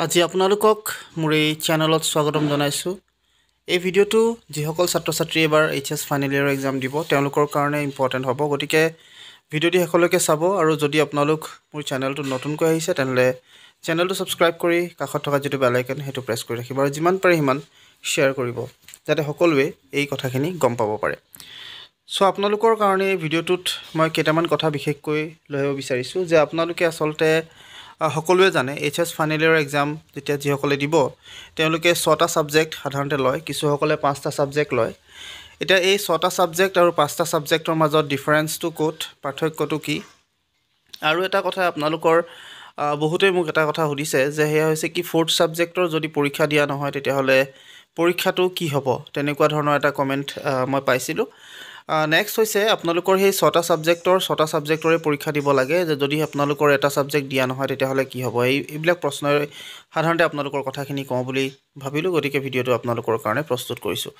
আজি আপোনালোকক মোৰ এই চেনেলত স্বাগতম জনাইছোঁ। এই ভিডিঅ'টো যিসকল ছাত্ৰ ছাত্ৰীয়ে এইবাৰ এইচ এছ ফাইনেল ইয়েৰৰ এক্সাম দিব, তেওঁলোকৰ কাৰণে ইম্পৰ্টেণ্ট হ'ব। গতিকে ভিডিঅ'টি শেষলৈকে চাব আৰু যদি আপোনালোক মোৰ চেনেলটোত নতুনকৈ আহিছে, তেনেহ'লে চেনেলটো ছাবস্ক্ৰাইব কৰি কাষত থকা যিটো বেল আইকন, সেইটো প্ৰেছ কৰি ৰাখিব আৰু যিমান পাৰে সিমান শ্বেয়াৰ কৰিব, যাতে সকলোৱে এই কথাখিনি গম পাব পাৰে। চ' আপোনালোকৰ কাৰণে এই ভিডিঅ'টোত মই কেইটামান কথা বিশেষকৈ লৈ আহিব বিচাৰিছোঁ যে আপোনালোকে আচলতে সকলোৱে জানে, এইচ এছ ফাইনেল ইয়েৰৰ এক্সাম যেতিয়া যিসকলে দিব, তেওঁলোকে ছটা ছাবজেক্ট সাধাৰণতে লয়, কিছুসকলে পাঁচটা ছাবজেক্ট লয়। এতিয়া এই ছটা ছাবজেক্ট আৰু পাঁচটা ছাবজেক্টৰ মাজত ডিফাৰেঞ্চটো ক'ত, পাৰ্থক্যটো কি? আৰু এটা কথা, আপোনালোকৰ বহুতেই মোক এটা কথা সুধিছে যে সেয়া হৈছে কি, ফ'ৰ্থ ছাবজেক্টৰ যদি পৰীক্ষা দিয়া নহয়, তেতিয়াহ'লে পৰীক্ষাটো কি হ'ব? তেনেকুৱা ধৰণৰ এটা কমেণ্ট মই পাইছিলোঁ। নেক্সট হৈছে আপোনালোকৰ সেই ছটা ছাবজেক্টৰে পৰীক্ষা দিব লাগে যে যদি আপোনালোকৰ এটা ছাবজেক্ট দিয়া নহয়, তেতিয়াহ'লে কি হ'ব? এইবিলাক প্ৰশ্নই সাধাৰণতে আপোনালোকৰ কথাখিনি কওঁ বুলি ভাবিলোঁ, গতিকে ভিডিঅ'টো আপোনালোকৰ কাৰণে প্ৰস্তুত কৰিছোঁ।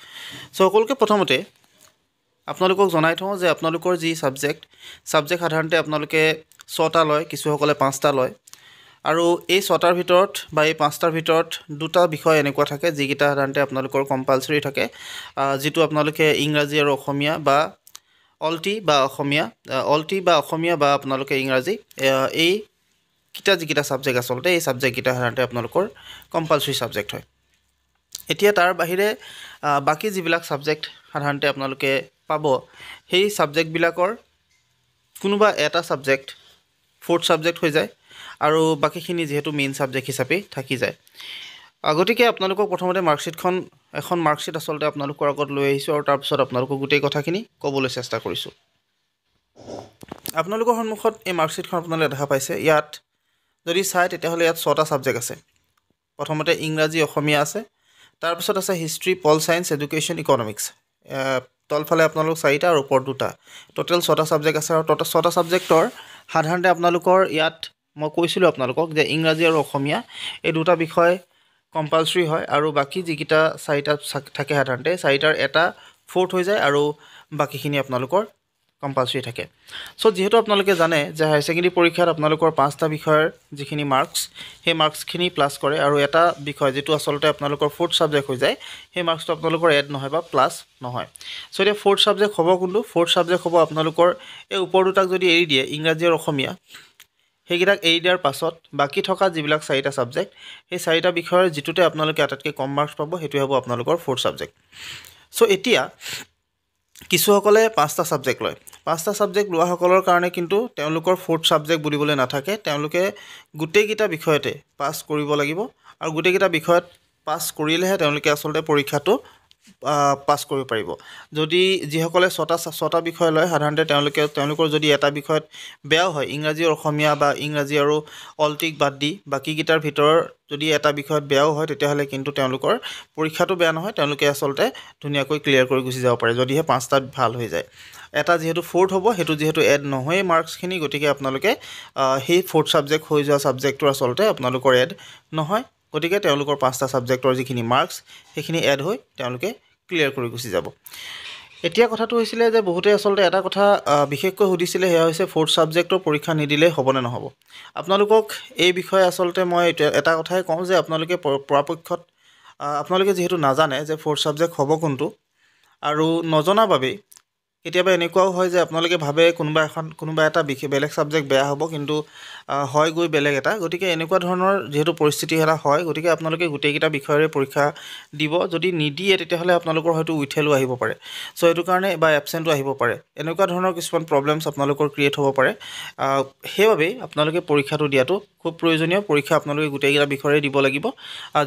চ' সকলোকে প্ৰথমতে আপোনালোকক জনাই থওঁ যে আপোনালোকৰ যি ছাবজেক্ট সাধাৰণতে আপোনালোকে ছটা লয়, কিছুসকলে পাঁচটা লয় আৰু এই ছটাৰ ভিতৰত বা এই পাঁচটাৰ ভিতৰত দুটা বিষয় এনেকুৱা থাকে যিকেইটা সাধাৰণতে আপোনালোকৰ কম্পালচৰি থাকে, যিটো আপোনালোকে ইংৰাজী আৰু অসমীয়া বা অল্টি বা অসমীয়া, অল্টি বা অসমীয়া বা আপোনালোকে ইংৰাজী, এইকেইটা যিকেইটা ছাবজেক্ট, আচলতে এই ছাবজেক্টকেইটা সাধাৰণতে আপোনালোকৰ কম্পালচৰি ছাবজেক্ট হয়। এতিয়া তাৰ বাহিৰে বাকী যিবিলাক ছাবজেক্ট সাধাৰণতে আপোনালোকে পাব, সেই ছাবজেক্টবিলাকৰ কোনোবা এটা ছাবজেক্ট ফ'ৰ্থ ছাবজেক্ট হৈ যায় আৰু বাকীখিনি যিহেতু মেইন ছাবজেক্ট হিচাপে থাকি যায়। গতিকে আপোনালোকক প্ৰথমতে মাৰ্কশ্বিটখন, এখন মাৰ্কশ্বিট আচলতে আপোনালোকৰ আগত লৈ আহিছোঁ আৰু তাৰপিছত আপোনালোকক গোটেই কথাখিনি ক'বলৈ চেষ্টা কৰিছোঁ। আপোনালোকৰ সন্মুখত এই মাৰ্কশ্বিটখন আপোনালোকে দেখা পাইছে। ইয়াত যদি চায়, তেতিয়াহ'লে ইয়াত ছটা ছাবজেক্ট আছে। প্ৰথমতে ইংৰাজী, অসমীয়া আছে, তাৰপিছত আছে history, pol science, education, economics. তলফালে আপোনালোক চাৰিটা আৰু ওপৰত দুটা, ট'টেল ছটা ছাবজেক্ট আছে। আৰু ট'টেল ছটা ছাবজেক্টৰ সাধাৰণতে আপোনালোকৰ ইয়াত মই কৈছিলোঁ আপোনালোকক যে ইংৰাজী আৰু অসমীয়া এই দুটা বিষয় কম্পালচৰি হয় আৰু বাকী যিকেইটা চাৰিটা থাকে, সাধাৰণতে চাৰিটাৰ এটা ফ'ৰ্থ হৈ যায় আৰু বাকীখিনি আপোনালোকৰ কম্পালচৰি থাকে। চ' যিহেতু আপোনালোকে জানে যে হায়াৰ ছেকেণ্ডেৰী পৰীক্ষাত আপোনালোকৰ পাঁচটা বিষয়ৰ যিখিনি মাৰ্কছ, সেই মাৰ্কছখিনি প্লাছ কৰে আৰু এটা বিষয় যিটো আচলতে আপোনালোকৰ ফ'ৰ্থ ছাবজেক্ট হৈ যায়, সেই মাৰ্কছটো আপোনালোকৰ এড নহয় বা প্লাছ নহয়। চ' এতিয়া ফ'ৰ্থ ছাবজেক্ট হ'ব কোনটো? ফ'ৰ্থ ছাবজেক্ট হ'ব আপোনালোকৰ এই ওপৰ দুটাক যদি এৰি দিয়ে, ইংৰাজী আৰু অসমীয়া, সেইকেইটাক এৰি দিয়াৰ পাছত বাকী থকা যিবিলাক চাৰিটা ছাবজেক্ট, সেই চাৰিটা বিষয়ৰ যিটোতে আপোনালোকে আটাইতকৈ কম মাৰ্কছ পাব, সেইটোৱে হ'ব আপোনালোকৰ ফ'ৰ্থ ছাবজেক্ট। চ' এতিয়া কিছুসকলে পাঁচটা ছাবজেক্ট লয়। পাঁচটা ছাবজেক্ট লোৱাসকলৰ কাৰণে কিন্তু তেওঁলোকৰ ফ'ৰ্থ ছাবজেক্ট বুলিবলৈ নাথাকে। তেওঁলোকে গোটেইকেইটা বিষয়তে পাছ কৰিব লাগিব আৰু গোটেইকেইটা বিষয়ত পাছ কৰিলেহে তেওঁলোকে আচলতে পৰীক্ষাটো পাছ কৰিব পাৰিব। যদি যিসকলে ছটা বিষয় লয়, সাধাৰণতে তেওঁলোকে তেওঁলোকৰ যদি এটা বিষয়ত বেয়াও হয়, ইংৰাজী আৰু অসমীয়া বা ইংৰাজী আৰু অল্টিক বাদ দি বাকীকেইটাৰ ভিতৰত যদি এটা বিষয়ত বেয়াও হয়, তেতিয়াহ'লে কিন্তু তেওঁলোকৰ পৰীক্ষাটো বেয়া নহয়। তেওঁলোকে আচলতে ধুনীয়াকৈ ক্লিয়াৰ কৰি গুচি যাব পাৰে, যদিহে পাঁচটাত ভাল হৈ যায়। এটা যিহেতু ফ'ৰ্থ হ'ব, সেইটো যিহেতু এড নহয়েই মাৰ্কছখিনি, গতিকে আপোনালোকে সেই ফ'ৰ্থ ছাবজেক্ট হৈ যোৱা ছাবজেক্টটো আচলতে আপোনালোকৰ এড নহয়। গতিকে তেওঁলোকৰ পাঁচটা ছাবজেক্টৰ যিখিনি মাৰ্কছ, সেইখিনি এড হৈ তেওঁলোকে ক্লিয়াৰ কৰি গুচি যাব। এতিয়া কথাটো হৈছিলে যে বহুতে আচলতে এটা কথা বিশেষকৈ সুধিছিলে, সেয়া হৈছে ফ'ৰ্থ ছাবজেক্টৰ পৰীক্ষা নিদিলে হ'বনে নহ'ব? আপোনালোকক এই বিষয়ে আচলতে মই এটা কথাই কওঁ যে আপোনালোকে পৰাপক্ষত আপোনালোকে যিহেতু নাজানে যে ফ'ৰ্থ ছাবজেক্ট হ'ব কোনটো আৰু নজনা বাবেই কেতিয়াবা এনেকুৱাও হয় যে আপোনালোকে ভাবে কোনোবা এটা বিশেষ বেলেগ ছাবজেক্ট বেয়া হ'ব, কিন্তু হয় গৈ বেলেগ এটা। গতিকে এনেকুৱা ধৰণৰ যিহেতু পৰিস্থিতি এটা হয়, গতিকে আপোনালোকে গোটেইকেইটা বিষয়ৰে পৰীক্ষা দিব। যদি নিদিয়ে, তেতিয়াহ'লে আপোনালোকৰ হয়তো উইথহেলো আহিব পাৰে। চ' সেইটো কাৰণে বা এবচেণ্টো আহিব পাৰে। এনেকুৱা ধৰণৰ কিছুমান প্ৰব্লেমছ আপোনালোকৰ ক্ৰিয়েট হ'ব পাৰে। সেইবাবেই আপোনালোকে পৰীক্ষাটো দিয়াটো খুব প্ৰয়োজনীয়। পৰীক্ষা আপোনালোকে গোটেইকেইটা বিষয়ৰে দিব লাগিব।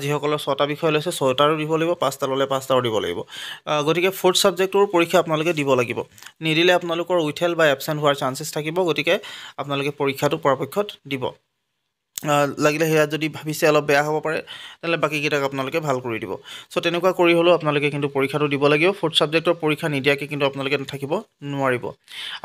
যিসকলৰ ছটা বিষয় লৈছে, ছটাৰো দিব লাগিব, পাঁচটা ল'লে পাঁচটাৰো দিব লাগিব। গতিকে ফ'ৰ্থ ছাবজেক্টটোৰ পৰীক্ষা আপোনালোকে দিব লাগিব। নিদিলে আপোনালোকৰ উইথহেল বা এবচেণ্ট হোৱাৰ চান্সেছ থাকিব। গতিকে আপোনালোকে পৰীক্ষাটো পৰাপক্ষত দিব লাগিলে, সেয়া যদি ভাবিছে অলপ বেয়া হ'ব পাৰে, তেনেহ'লে বাকীকেইটাক আপোনালোকে ভাল কৰি দিব। চ' তেনেকুৱা কৰি হ'লেও আপোনালোকে কিন্তু পৰীক্ষাটো দিব লাগিব। ফ'ৰ্থ ছাবজেক্টৰ পৰীক্ষা নিদিয়াকৈ কিন্তু আপোনালোকে নাথাকিব নোৱাৰিব।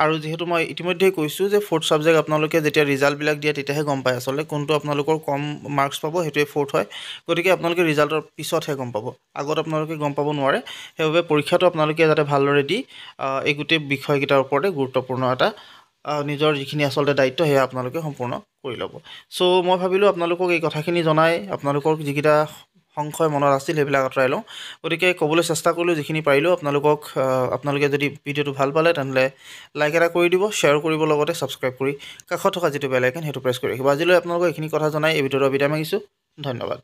আৰু যিহেতু মই ইতিমধ্যেই কৈছোঁ যে ফ'ৰ্থ ছাবজেক্ট আপোনালোকে যেতিয়া ৰিজাল্টবিলাক দিয়ে, তেতিয়াহে গম পায় আচলতে কোনটো আপোনালোকৰ কম মাৰ্কছ পাব, সেইটোৱে ফ'ৰ্থ হয়। গতিকে আপোনালোকে ৰিজাল্টৰ পিছতহে গম পাব, আগত আপোনালোকে গম পাব নোৱাৰে। সেইবাবে পৰীক্ষাটো আপোনালোকে যাতে ভালদৰে দি এই গোটেই বিষয়কেইটাৰ ওপৰতে গুৰুত্বপূৰ্ণ এটা নিজৰ যিখিনি আচলতে দায়িত্ব সেয়া আপোনালোকে সম্পূৰ্ণ কৰি ল'ব। চ' মই ভাবিলোঁ আপোনালোকক এই কথাখিনি জনাই আপোনালোকৰ যিকেইটা সংশয় মনত আছিল সেইবিলাক আঁতৰাই লওঁ। গতিকে ক'বলৈ চেষ্টা কৰিলোঁ যিখিনি পাৰিলোঁ আপোনালোকক। আপোনালোকে যদি ভিডিঅ'টো ভাল পালে তেনেহ'লে লাইক এটা কৰি দিব, শ্বেয়াৰ কৰিব, লগতে ছাবস্ক্ৰাইব কৰি কাষত থকা যিটো বেল আইকন সেইটো প্ৰেছ কৰি ৰাখিব। আজিলৈ আপোনালোকক এইখিনি কথা জনাই এই ভিডিঅ'টো বিদায় মাগিছোঁ। ধন্যবাদ।